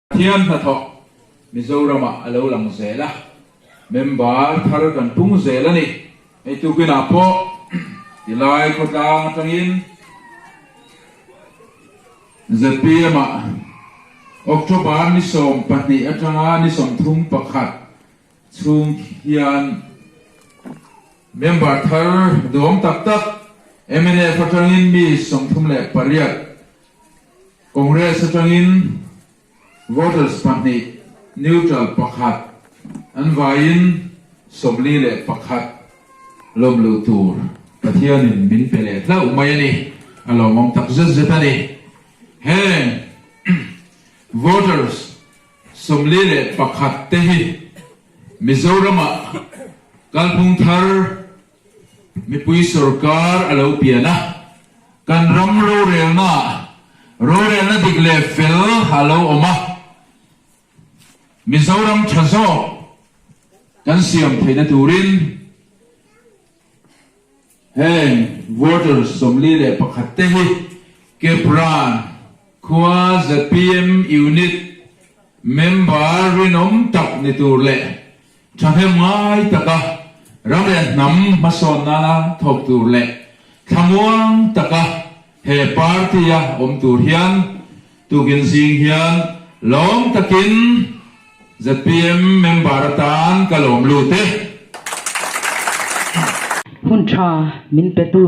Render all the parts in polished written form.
Pathian hnathawh Mizoramah a lo lang zel a, member thar kan pung zel a ni. Hei tukinah pawh tilai khawtlang atangin ZPM-ah October ni 12 atanga ni 31 chhung hian member thar duhawm tak tak mnf atangin mi 38, Congress atangin voters pahnih, neutral pakhat, an vaiin 41 lawm luh tur Pathianin min pe leh hlauh mai a ni. A lawmawm tak zet zet a ni. Heng voters 41 te hi Mizoramah kalphung thar Mipui sorkar a lo pian a, kan ram rorelnaah rorelna dik leh fel a lo awm a, Mizoram tha zawk kan siam theihna turin heng voters 41 te hi Kepran khua zpm unit member rinawm tak ni tur leh Thahnem ngai taka ram leh hnam hmasawn nana thawk tur leh thlamuang taka he party-a awm tur hian tukin zing hian lawm takin zpm member atan ka lawm lut e. Hun tha min petu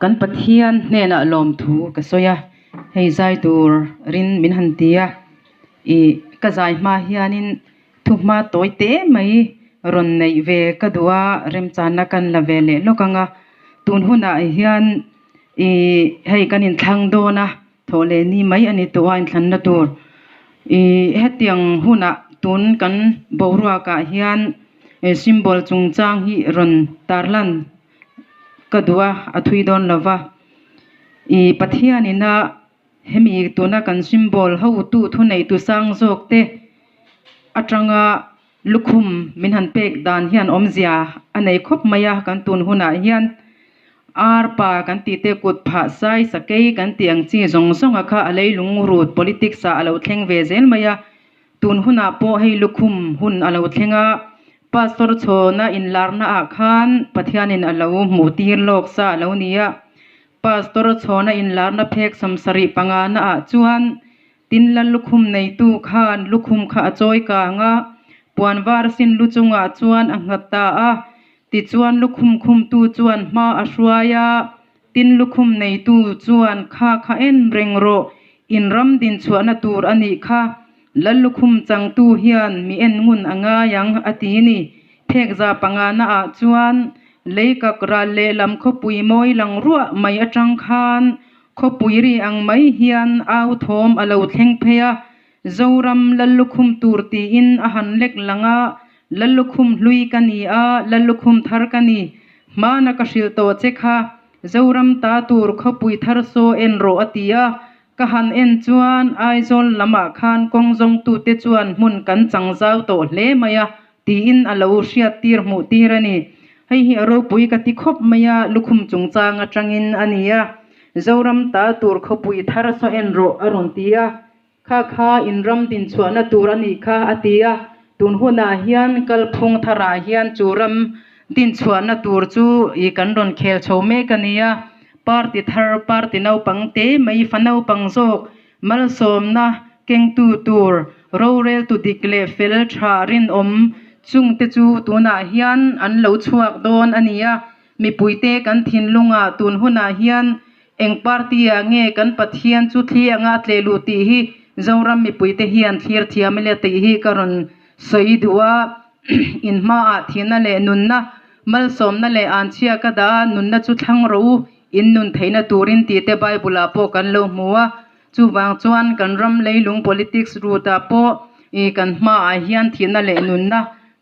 kan Pathian hnenah lawmthu ka sawi a, hei zai tur rin min han ti a, ih ka zai hma hianin Thuhma tawi te mai rawn neih ve ka duh a, remchanna kan la ve leh lawk ang a. Tun hunah hian ih hei kan inthlang dawn a, thawh leh ni mai a ni tawh a inthlanna tur. Ih hetiang hunah tun kan boruakah hian symbol chungchang hi rawn tarlan ka duh a, a thui dawn lo va. Ih Pathianina Hemi tuna kan symbol hotu thuneitu sang zawk te atanga lukhum min han pek dan hian awmzia a nei khawp mai a, kan tun hunah hian arpa kan tih te kut phah sai sakei kan tih ang chi zawng zawng a kha a leilung rut politics ah a lo thleng ve zel mai a, tun hunah pawh hei lukhum hun a lo thleng a, pastor chhawna inlarna ah khan Pathianin a lo hmuh tir lawk sa a lo ni a. Pastor chhawna inlarna phek 75 na ah chuan tin la lukhum neitu khan lukhum kha a chawi kang a, puan var sin lu chungah chuan a nghat ta a. Tichuan lukhum khumtu chuan hma a hruai a, tin lukhum neitu chuan kha kha en reng rawh, in ram din chhuahna tur a nih kha, lal lukhum changtu hian mi en ngun a ngai ang a ti ni. Phek 500 na ah chuan Leikak ral lehlam khawpui mawi lang ruah mai atang khan khawpui ri ang mai hian au thawm a lo thleng phei a, Zoram Lallukhum tur tiin a han lek lang a, Lallukhum hlui ka ni a, Lallukhum thar ka ni, hmana ka hrilh tawh che kha, Zoram ta tur khawpui thar saw en rawh a ti a, ka han en chuan Aizawl lamah khan kawng zawngtute chuan hmun kan chang zau tawh hle mai a, Tiin a lo hriat tir hmuh tir a ni. Hei hi a ropui ka ti khawp mai a, lukhum chungchang atangin a ni a. Zoram ta tur khawpui thar saw en rawh a rawn ti a. Kha kha in ram dinchhuahna tur a nih kha a ti a. Tun hunah hian kalphung tharah hian chu ram dinchhuahna tur chu i kan rawn khel chho mek a ni a. Party thar, party naupang te mai fa naupang zawk Malsawmna kengtu tur roreltu dik leh fel tha rinawm chungte chu tunah hian an lo chhuak dawn a ni a, mipuite kan thinlungah tun hunah hian eng party ah nge kan Pathian chu thli anga a tleh luh tih hi Zoram mipuite hian thlir thiam ila tih hi ka rawn sawi duh a, in hmaah thihna leh nunna malsawmna leh anchhia ka dah a, nunna chu thlang rawh u. In nun theihna turin tih te Bible ah pawh kan lo hmu a, chuvang chuan kan ram leilung politics route ah pawh ih kan hmaah hian thihna leh nunna,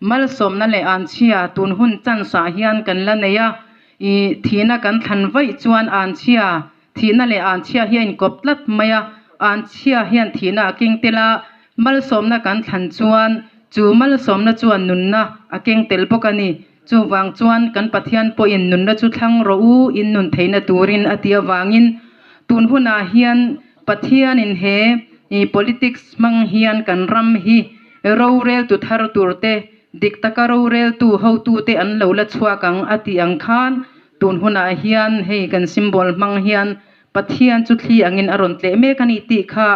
malsawmna leh anchhia tun hun chance ah hian kan la nei a, ih thihna kan thlan vaih chuan anchhia, thihna leh anchhia hi a inkawp tlat mai a, anchhia hian thihna a keng tel a, malsawmna kan thlan chuan chu malsawmna chuan nunna a keng tel bawk a ni. Chuvang chuan kan Pathian pawhin nunna chu thlang rawh u, in nun theihna turin a ti avangin tun hunah hian Pathianin he I politics hmang hian kan ram hi roreltu thar tur te, dik taka roreltu hotute an lo la chhuak ang a tih ang khan tun hunah hian hei kan symbol hmang hian Pathian chu thli angin a rawn tleh mek a ni tih kha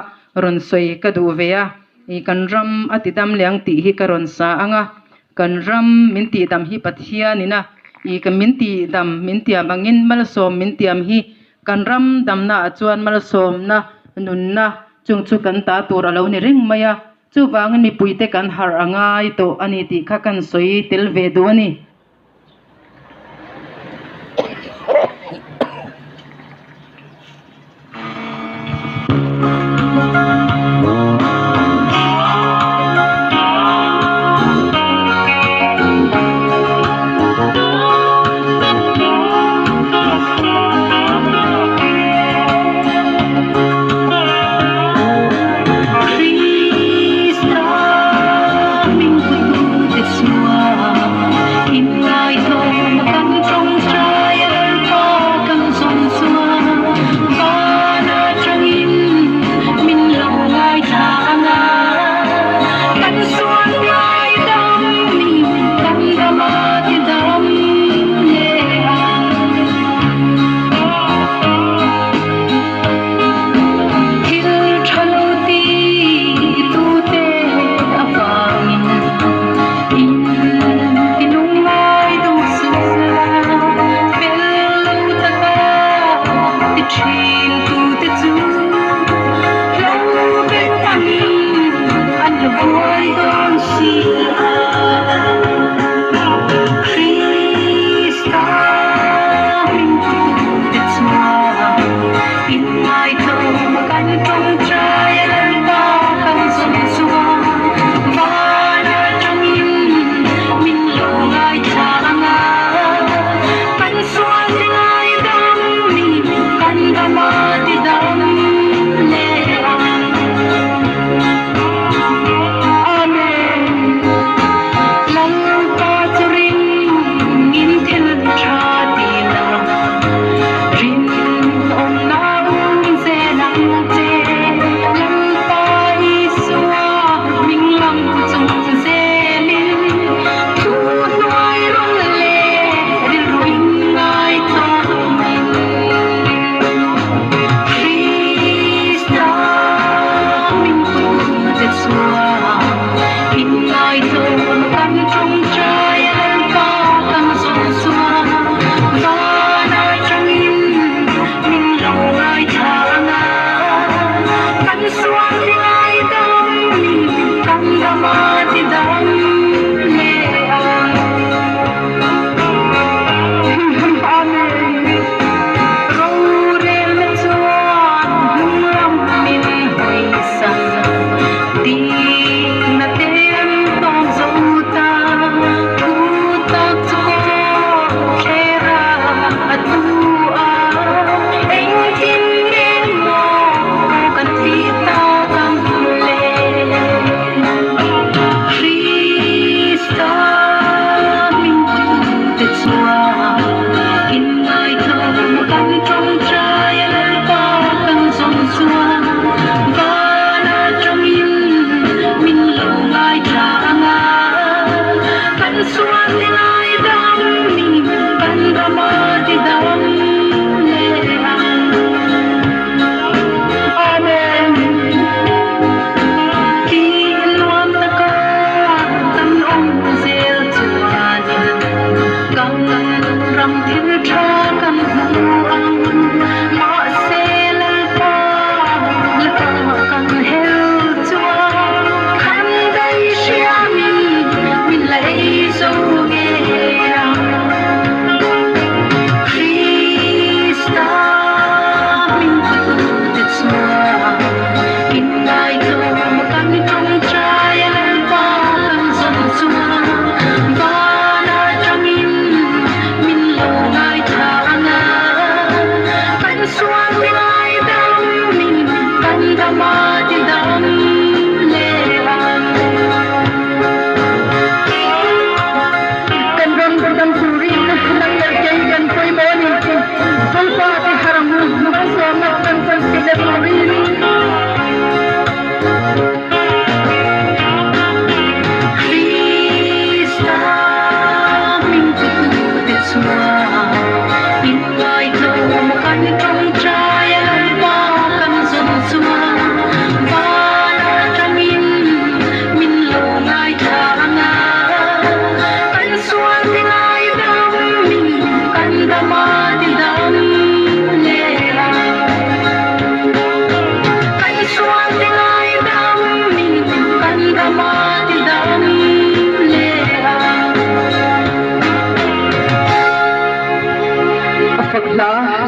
rawn sawi ka duh ve a. I kan ram a tidam leh ang tih hi ka rawn sa ang a, kan ram min tihdam hi Pathianin a i ka min tihdam min tiam angin malsawm min tiam hi kan ram damna ah chuan malsawmna nunna chung chu kan ta tur a lo ni reng mai a, chuvangin mipuite kan harh a ngai tawh a ni tih kha kan sawi tel ve duh a ni.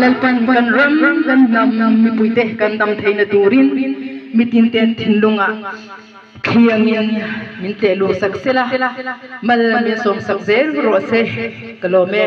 Lalpan kan ram kan hnam mipuite kan dam theihna turin mitin ten thinlungah thliangin min tleh luh sak sela, mal min sawm sak zel rawh se ka lawm e.